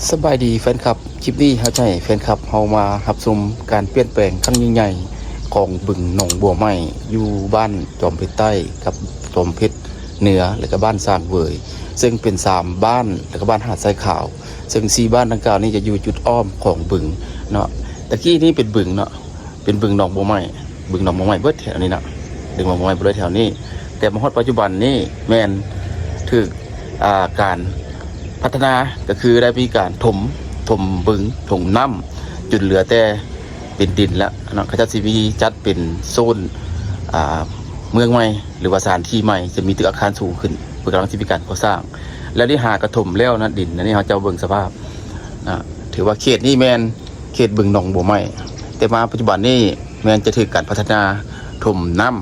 ສະບາຍດີແຟນຄລັບ, ຄລິບນີ້ເຮົາຈະໃຫ້ແຟນຄລັບເຮົາມາຮັບຊົມການປ່ຽນແປງຄັ້ງຍິ່ງໃຫຍ່ຂອງບຶງໜອງບົວໃໝ່ ຢູ່ບ້ານຈອມເພັດໃຕ້ກັບຈອມເພັດເໜືອ ແລະກະບ້ານສ້າງເຫວີຍ ເຊິ່ງເປັນສາມບ້ານ ແລະກະບ້ານຫາດຊາຍຂາວ ເຊິ່ງສີ່ບ້ານດັ່ງກ່າວນີ້ຈະຢູ່ຈຸດອ້ອມຂອງບຶງເນາະ. ຕະກີ້ນີ້ເປັນບຶງເນາະ ເປັນບຶງໜອງບົວໃໝ່, ບຶງໜອງບົວໃໝ່ເບິດແຖວນີ້ນະ, ບຶງໜອງບົວໃໝ່ເບິດແຖວນີ້. ແຕ່ມາຮອດປັດຈຸບັນນີ້ແມ່ນຖືກ ອ່າ ການພັດທະນາ ກໍຄືໄດ້ມີການຖົມ, ຖົມບຶງ, ຖົມນ້ຳ ຈົນເຫຼືອແຕ່ເປັນດິນແລ້ວເນາະ. ເຂົາເຈົ້າຊິມີຈັດເປັນໂຊນ ອ່າ ເມືອງໃໝ່ ຫຼືວ່າສະຖານທີ່ໃໝ່, ຈະມີຕຶກອາຄານສູງຂຶ້ນ, ເພິ່ນກຳລັງຊິມີການກໍ່ສ້າງ ແລ້ວນີ້ຫາກະຖົມແລ້ວນະ, ດິນອັນນີ້ເຮົາເຈົ້າເບິ່ງສະພາບນະ. ຖືວ່າເຂດນີ້ແມ່ນ ເຂດບຶງໜອງບົວໃໝ່, ແຕ່ມາປັດຈຸບັນນີ້ແມ່ນຈະຖືກການພັດທະນາຖົມນ້ຳ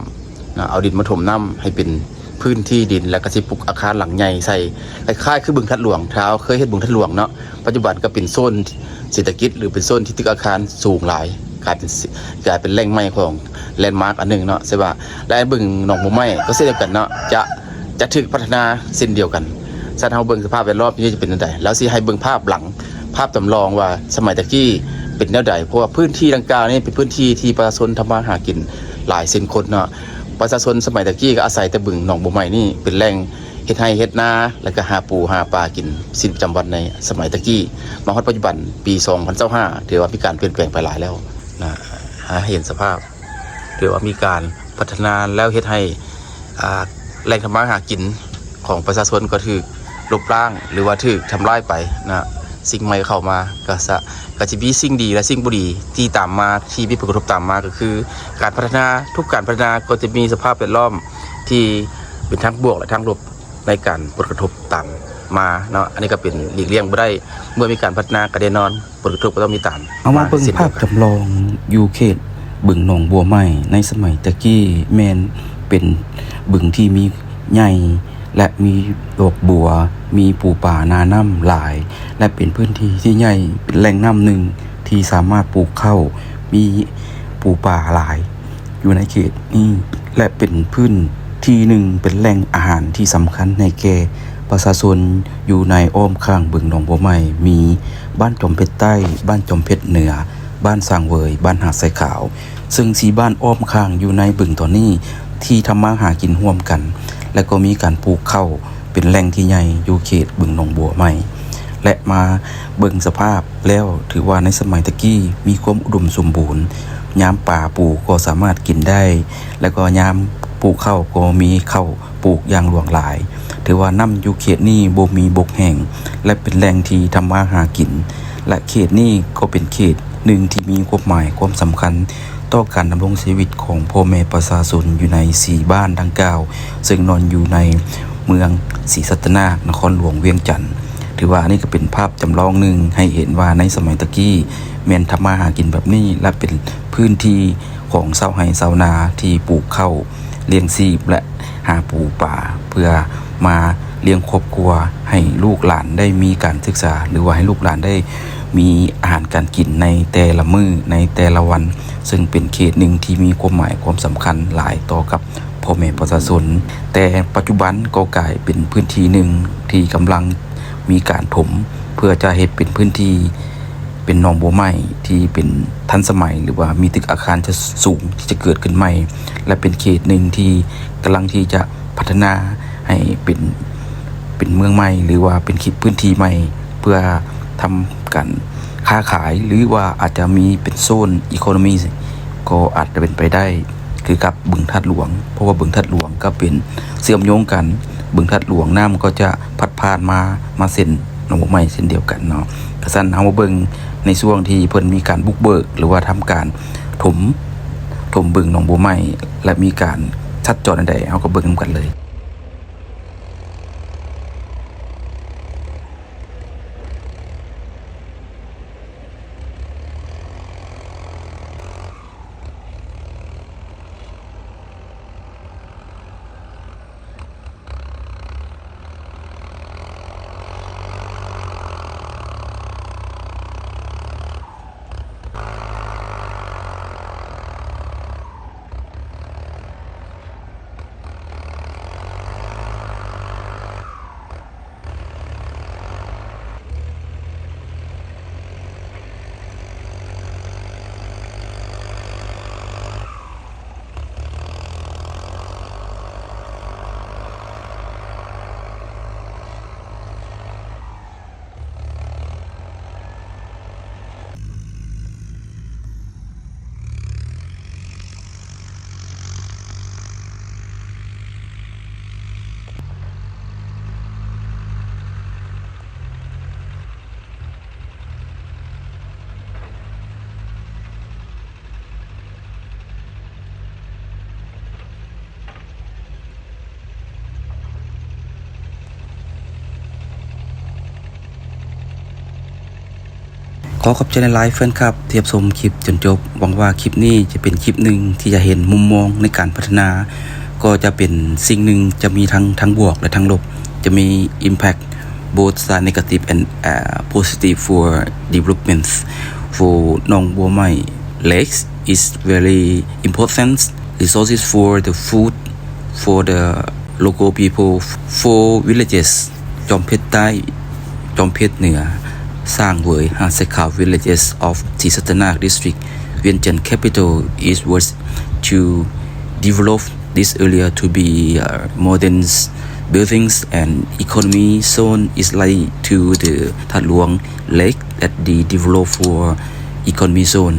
ນະ, ເອົາດິນມາຖົມນ້ຳໃຫ້ເປັນພື້ນທີ່ດິນ ແລ້ວກໍຊິປຸກອາຄານຫຼັງໃຫຍ່ໃສ່ ຄ້າຍໆຄືບຶງທາດຫຼວງ. ຖ້າເຮົາເຄີຍເຫັນບຶງທາດຫຼວງເນາະ, ປັດຈຸບັນກໍເປັນໂຊນເສດຖະກິດ ຫຼືເປັນໂຊນທີ່ຕຶກອາຄານສູງຫຼາຍ, ກາຍເປັນ ກາຍເປັນແຫຼ່ງໃໝ່ຂອງແລນມາກອັນໜຶ່ງເນາະ. ແຕ່ວ່າ ແລະ ບຶງໜອງບົວໃໝ່ກໍເຊັ່ນດຽວກັນເນາະ, ຈະ ຈະຖືກພັດທະນາເຊັ່ນດຽວກັນ. ຊັ້ນເຮົາເບິ່ງສະພາບແວດລ້ອມທີ່ນີ້ຈະເປັນແນວໃດ, ແລ້ວຊິໃຫ້ເບິ່ງພາບຫຼັງ, ພາບຈຳລອງວ່າສະໄໝຕະກີ້ເປັນແນວໃດ, ເພາະວ່າພື້ນທີ່ດັ່ງກ່າວນີ້ເປັນພື້ນທີ່ທີ່ປະຊາຊົນທຳມາຫາກິນຫຼາຍເຊັ່ນຄົນເນາະ. ປະຊາຊົນສະໄໝຕະກີ້ກໍອາໄສແຕ່ບຶງໜອງບົວໃໝ່ນີ້ເປັນແຫຼ່ງເຮັດໄຮ່ເຮັດນາ ແລ້ວກໍຫາປູຫາປາກິນຊີວິດປະຈຳວັນໃນສະໄໝຕະກີ້. ມາຮອດປັດຈຸບັນປີສອງພັນຊາວຫ້າ ຖືວ່າມີການປ່ຽນແປງໄປຫຼາຍແລ້ວນະ, ຫາເຫັນສະພາບ ຖືວ່າມີການພັດທະນາແລ້ວເຮັດໃຫ້ ອ່າ ແຫຼ່ງທຳມາຫາກິນຂອງປະຊາຊົນກໍຖືກລົບລ້າງ ຫຼືວ່າຖືກທຳລາຍໄປນະ. ສິ່ງໃໝ່ເຂົ້າມາກໍສະ ກໍຈະມີສິ່ງດີ ແລະ ສິ່ງບໍ່ດີທີ່ຕາມມາ ທີ່ມີຜົນກະທົບຕາມມາ ກໍຄືການພັດທະນາ, ທຸກການພັດທະນາກໍຈະມີສະພາບແວດລ້ອມທີ່ເປັນທັງບວກ ແລະ ທັງລົບ ໃນການຜົນກະທົບຕາມມາເນາະ. ອັນນີ້ກໍເປັນຫຼີກລ່ຽງບໍ່ໄດ້ ເມື່ອມີການພັດທະນາກໍແນ່ນອນ ຜົນກະທົບກໍຕ້ອງມີຕາມ. ເຮົາມາເບິ່ງພາບຈຳລອງຢູ່ເຂດບຶງໜອງບົວໃໝ່ໃນສະໄໝຕະກີ້ ແມ່ນເປັນບຶງທີ່ມີໃຫຍ່ ແລະ ມີດອກບົວ, ມີປູປາໜ້ານ້ຳຫຼາຍ ແລະ ເປັນພື້ນທີ່ທີ່ໃຫຍ່ ເປັນແຫຼ່ງນ້ຳໜຶ່ງທີ່ສາມາດປູກເຂົ້າ, ມີປູປາຫຼາຍ ຢູ່ໃນເຂດນີ້ ແລະ ເປັນພື້ນທີ່ໜຶ່ງ ເປັນແຫຼ່ງອາຫານທີ່ສຳຄັນໃຫ້ແກ່ປະຊາຊົນຢູ່ໃນອ້ອມຂ້າງບຶງໜອງບົວໃໝ່. ມີບ້ານຈອມເພັດໃຕ້, ບ້ານຈອມເພັດເໜືອ, ບ້ານສ້າງເຫວີຍ, ບ້ານຫາດຊາຍຂາວ, ເຊິ່ງສີ່ບ້ານອ້ອມຂ້າງຢູ່ໃນບຶງຕອນນີ້ທີ່ທຳມາຫາກິນຮ່ວມກັນ ແລະ ກໍມີການປູກເຂົ້າ ເປັນແຫຼ່ງທີ່ໃຫຍ່ຢູ່ເຂດບຶງໜອງບົວໃໝ່ ແລະ ມາເບິ່ງສະພາບແລ້ວ ຖືວ່າໃນສະໄໝຕະກີ້ມີຄວາມອຸດົມສົມບູນ, ຍາມປາປູກໍສາມາດກິນໄດ້ ແລະ ກໍຍາມປູກເຂົ້າກໍມີເຂົ້າປູກຢ່າງຫຼວງຫຼາຍ. ຖືວ່ານ້ຳຢູ່ເຂດນີ້ບໍ່ມີບົກແຫ້ງ ແລະ ເປັນແຫຼ່ງທີ່ທຳມາຫາກິນ ແລະ ເຂດນີ້ກໍເປັນເຂດໜຶ່ງທີ່ມີຄວາມໝາຍຄວາມສຳຄັນ ຕໍ່ການດຳລົງຊີວິດຂອງພໍ່ແມ່ປະຊາຊົນຢູ່ໃນສີ່ບ້ານດັ່ງກ່າວ ເຊິ່ງນອນຢູ່ໃນເມືອງສີສັດຕະນາກ ນະຄອນຫຼວງວຽງຈັນ. ຖືວ່າອັນນີ້ກໍເປັນພາບຈຳລອງໜຶ່ງໃຫ້ເຫັນວ່າໃນສະໄໝຕະກີ້ແມ່ນທຳມາຫາກິນແບບນີ້ ແລະ ເປັນພື້ນທີ່ຂອງຊາວໄຮ່ຊາວນາທີ່ປູກເຂົ້າລ້ຽງຊີບ ແລະ ຫາປູປາ ເພື່ອມາລ້ຽງຄອບຄົວ ໃຫ້ລູກຫຼານໄດ້ມີການສຶກສາ ຫຼືວ່າໃຫ້ລູກຫຼານໄດ້ມີອາຫານການກິນໃນແຕ່ລະມື້ ໃນແຕ່ລະວັນ, ເຊິ່ງເປັນເຂດໜຶ່ງທີ່ມີຄວາມໝາຍຄວາມສຳຄັນຫຼາຍຕໍ່ກັບພໍ່ແມ່ປະຊາຊົນ. ແຕ່ປັດຈຸບັນກໍກາຍເປັນພື້ນທີ່ໜຶ່ງທີ່ກຳລັງມີການຖົມ ເພື່ອຈະເຮັດເປັນພື້ນທີ່ ເປັນໜອງບົວໃໝ່ທີ່ເປັນທັນສະໄໝ ຫຼືວ່າມີຕຶກອາຄານທີ່ສູງທີ່ຈະເກີດຂຶ້ນໃໝ່ ແລະ ເປັນເຂດໜຶ່ງທີ່ກຳລັງທີ່ຈະພັດທະນາໃຫ້ເປັນ ເປັນເມືອງໃໝ່ ຫຼືວ່າເປັນເຂດພື້ນທີ່ໃໝ່ ເພື່ອທຳການຄ້າຂາຍ ຫຼືວ່າອາດຈະມີເປັນໂຊນອີໂຄໂນມີ ກໍອາດຈະເປັນໄປໄດ້ ຄືກັບບຶງທາດຫຼວງ, ເພາະວ່າບຶງທາດຫຼວງກໍເປັນເຊື່ອມໂຍງກັນ, ບຶງທາດຫຼວງນ້ຳກໍຈະພັດຜ່ານມາ ມາເສັ້ນໜອງບົວໃໝ່ເຊັ່ນດຽວກັນເນາະ. ກະຊັ້ນເຮົາມາເບິ່ງໃນຊ່ວງທີ່ເພິ່ນມີການບຸກເບີກ ຫຼືວ່າທຳການຖົມ ຖົມບຶງໜອງບົວໃໝ່ ແລະ ມີການຊັດຈອດແນວໃດ ເຮົາກໍເບິ່ງນຳກັນເລີຍ. ຂໍຂອບໃຈຫຼາຍໆແຟນຄລັບທີ່ຮັບຊົມຄລິບຈົນຈົບ. ຫວັງວ່າຄລິບນີ້ຈະເປັນຄລິບໜຶ່ງທີ່ຈະເຫັນມຸມມອງໃນການພັດທະນາ, ກໍຈະເປັນສິ່ງໜຶ່ງ ຈະມີທັງ ທັງບວກ ແລະ ທັງລົບ, ຈະມີ impact both are negative and uh, positive for development. For ໜອງບົວໃໝ່ Lake is very important resources for the food for the local people. For villages ຈອມເພັດໃຕ້, ຈອມເພັດເໜືອ, ສ້າງເຫວີຍ, ຫາດຊາຍຂາວ villages of Sri Satana district, Vientiane capital is worth to develop this area to be uh, modern buildings and economy zone is like to the ທາດຫຼວງ Lake that the develop for economy zone.